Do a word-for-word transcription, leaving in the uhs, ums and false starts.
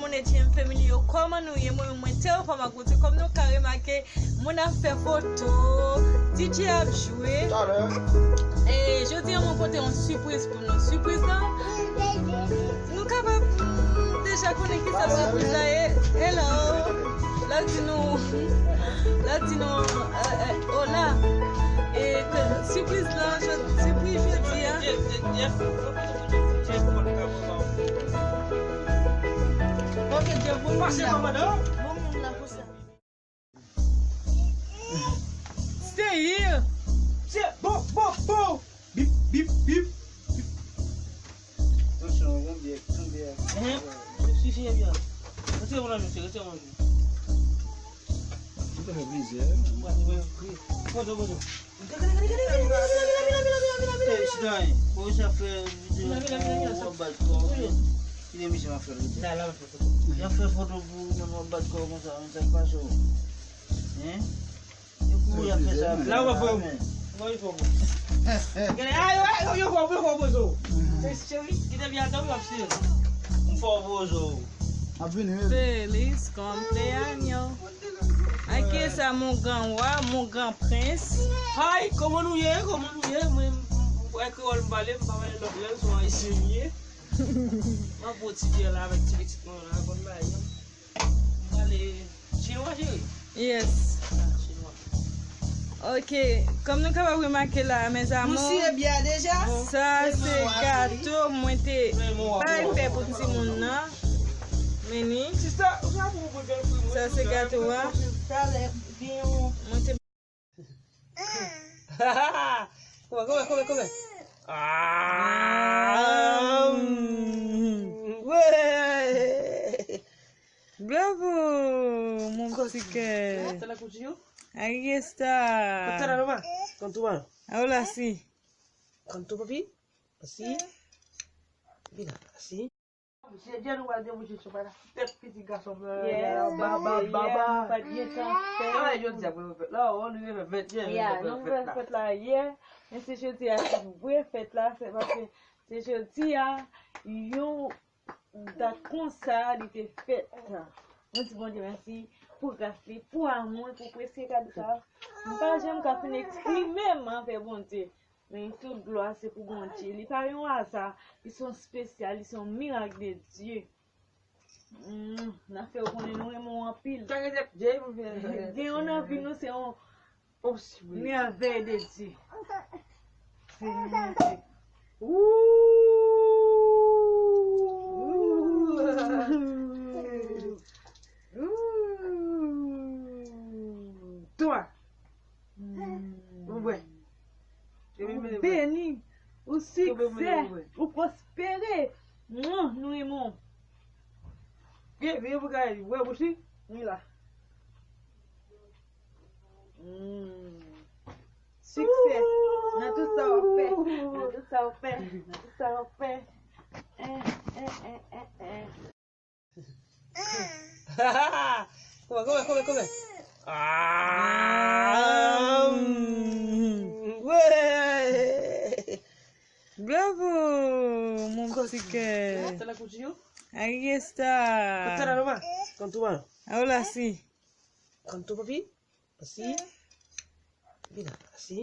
Moun H M Family yo, kòman nou ye? Mwen, mwen te anfòm ak Bondye. Kòm nou ka remake, moun ap fè foto, D J ap jwe. E jodi a, mwen pote yon sipriz pou nou. Sipriz lan, nou kapab, mm, deja konnen ki sa sipriz la ye. Hello. L ap di nou, l ap di nou, eh, eh, hola. E ke sipriz lan, jò-, sipriz jodi a. Ok, Jeff, bon moun la. Bon moun la pou sa. Stay here. Bon, bon, bon. Bip, bip, bip. Atansyon, yon byè, yon byè. Ehe. Mesye, byen. Retire mwen, mesye, retire mwen. Ou te fè plizyè. Foto, foto. Gade, gade, gade, gade, gade, gade, gade, gade, gade, gade, gade. Ey, chita, ey. Pou sa fè videyo pou w bat kò w. Kite misye m ap fè l. La, la, m ap fè foto. Y ap fè foto pou ou, men w ap bat kò w konsa, men sa k pase w? Hein? E pou y ap fè sa. La, w ap fè w. Mwen, fò w. Gade, ay, ay, yo, fò w, fò w poze w. Cheri, kite byen adan, w ap sire. M fò w poze w. Ap vini, wi. Feliz cumpleaños. Aquí está mon gran wa, mon gran prens. Hi, kòman nou ye? Kòman nou ye? Mwen, m, m, m, kreyòl m pale, m pa pale lòt lang, se yon ayisyen m ye. M ap pran ti vyè la avèk ti pitit mwen la, konn bagay yo. M pale chinwa, cheri? Yes. Ah, chinwa. Ok, kòm nou kapab remake la, mes amours, nou siye byen deja? Sa se gato mwen te bay fè pou timoun nan. Men ni. Sista, ou sa pou mwen fè pou mwen? Sa se gato a. Talè, gen yon mwen te Kòman, kòman, kòman, kòman? Ah, mm, wè. Bravo, mon petit cœur. Ahí está. Ahora sí. Con tu papi. Así. Mira, así. Mesye, jodi a nou pral debouche sou bagay la. Tèt pitit gason m nan, yeah, ba, ba, ba, ba. Nou pa t gentan fè. Travay jodi a pou nou fèt la, oh, nou rive fèt yè, yeah, nou fè fèt la yè. Men se jodi a ki vre fèt la, se paske se jodi a, yon dat konsa, li te fèt. Mwen di Bondye mèsi pou gras li, pou amou l, pou presye kado sa. M pa janm ka fin eksprime m anvè Bondye. Men tout glwa se pou Bondye. Li pa yon aza, li se yon espesyal, li se yon mirak de Dye. Mm, n ap fè w konnen nou renmen w anpil. Gen yon nan vi nou se yon mèvèy de Dye. Se yon mèvèy. Ooh. Ooh. Twa. Mm. Ou bwè. Ou beni. Ou siksè. Ou pwospere. Mwen, nou renmen w. Vye, vye pou kay, wè bouch li. Wi la. Mm. Siksè. Nan tout sa w ap fè. Nan tout sa w ap fè. Nan tout sa w ap fè. Eh, eh, eh, eh, eh. Kòman, kòman, kòman, kòman? Ah, mm, wè. Bravo, mon petit cœur. Ahí está. Ahora sí. Mira, así.